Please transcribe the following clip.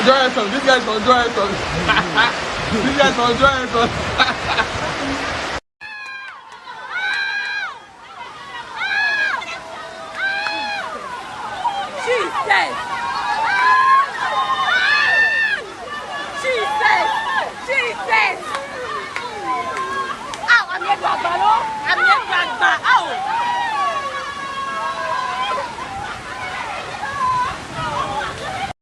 Joy FM. This guy's from Joy FM. This guy's from Joy FM. Jesus! Jesus! Jesus! Aw, ame ɖu agba.